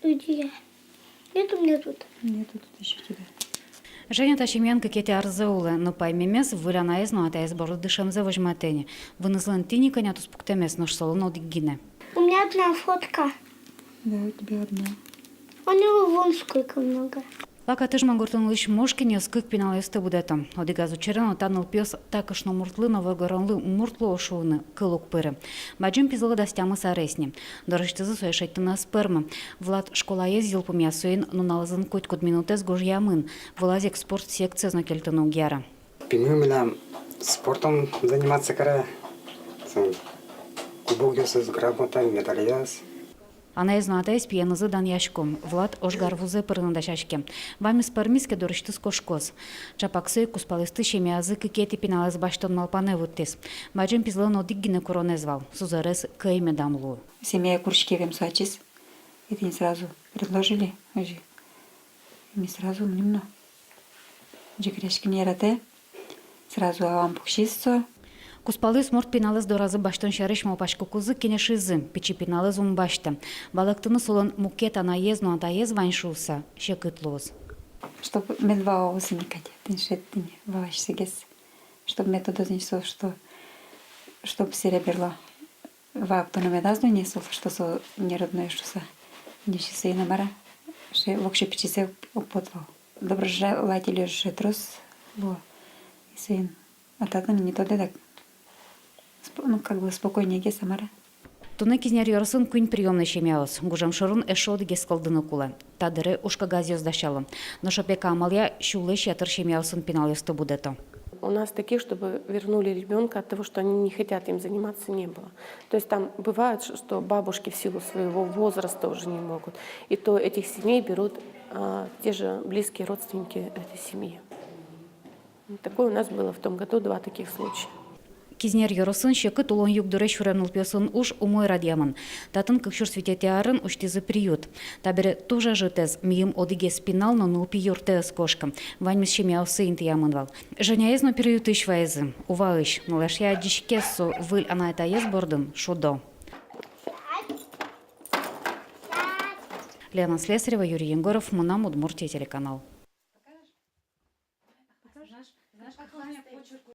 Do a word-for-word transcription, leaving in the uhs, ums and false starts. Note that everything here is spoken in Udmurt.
Где? Нет у меня тут. Нету тут ещё тебя. Женя та семьяын кыкетӥ арзэ улэ, но паймемез, выль анаез но атаез борды дышемзэ возьматэ ни. Вынызлэн тӥни кӧня туспуктэмез, нош солэн одӥг гинэ. У меня одна фотка. Да, у тебя одна. У него вон сколько много. Лака-Тыжма гуртын улӥсь Мошкинъёс кык пиналъёсты будэто. Одӥгаз учыре но та нылпиос та кышномуртлы но воргоронлы мурт луо шуыны кыл уг пыры. Бадӟым пизылы дас тямыс арес ни. Дорысьтызы сое шедьтыны ӧз пӧрмы. Влад школаез йылпумъя, соин нуналызын котькуд минутэз гожъямын. Вылаз ик спорт секциез но кельтыны уг яра. Пимы милям спортом заниматься каре. Соин кубокъёсыз, грамота, медальёс. Анаез но атаез пиенызы данъясько. Влад ожгар вузэ пырыны дасяське. Ваньмыз пӧрмиз ке, дорысьтыз кошкоз. Чапак сое кузпалъёсты семьязы кыкетӥ пиналэз басьтон малпанэ вуттӥз. Бадӟым пизылэн одӥг гинэ куронэз вал: сузэрез кӧй медам луы. Семьяе куриськем со ачиз. И тӥни сразу предложили, озьы. И ми сразу мыним но. Ӟыгыръяськыны яратэ. Сразу авам пуксиз со. Кузпалъёс мурт пиналэз доразы басьтон сярысь малпаськыкузы, кенешизы: пичи пиналэз ум басьтэ. Валэктыны солэн мукет анаез но атаез вань шуыса секыт луоз. Чтоб мед вал, осыни кадь, тӥни шедьтӥ ни валасьсэгес. Чтоб мед тодоз ни со, что, чтоб сыре берло валэктоно медаз луы ни со, что со неродной шуыса. Несчастье, мар-а, сыӵе воксё пичизэ уг поты вал. Доброжелательёс сыӵе трос луо. И соин, а татын не тодэ дак. Сп-, ну, как бы спокойнее гес, мар-а. Туннэ Кизнер ёросын куинь приёмной семьяос. Гужем шорын эшшо одӥгез кылдыны кулэ. Та дыре ужкагазъёс дасяло. Нош опека амалъя сюлэсь ятыр семьяосын пиналъёсты будэто. У нас таких, чтобы вернули ребёнка от того, что они не хотят им заниматься, не было. То есть там бывает, ш-, что бабушки в силу своего возраста уже не могут. И то этих семей берут, а, те же близкие родственники этой семьи. Такое у нас было в том году, два таких случая. Кизнер ёросын секыт улон югдуре сюрем нылпиосын уж умой радъямын. Татын кык сюрс витетӥ арын усьтӥзы приют. Табере туж ӧжытэз, миым одӥгез пинал но нылпи юртэ ӧз кошкы. Ваньмыз семьяосы интыямын вал. Женяез но приютысь вайизы, Уваысь. Нылашъя адӟиське: со выль анай-атаез бордын шудо. Лена Слесарева, Юрий Егоров, «Мынам Удмуртие» телеканал.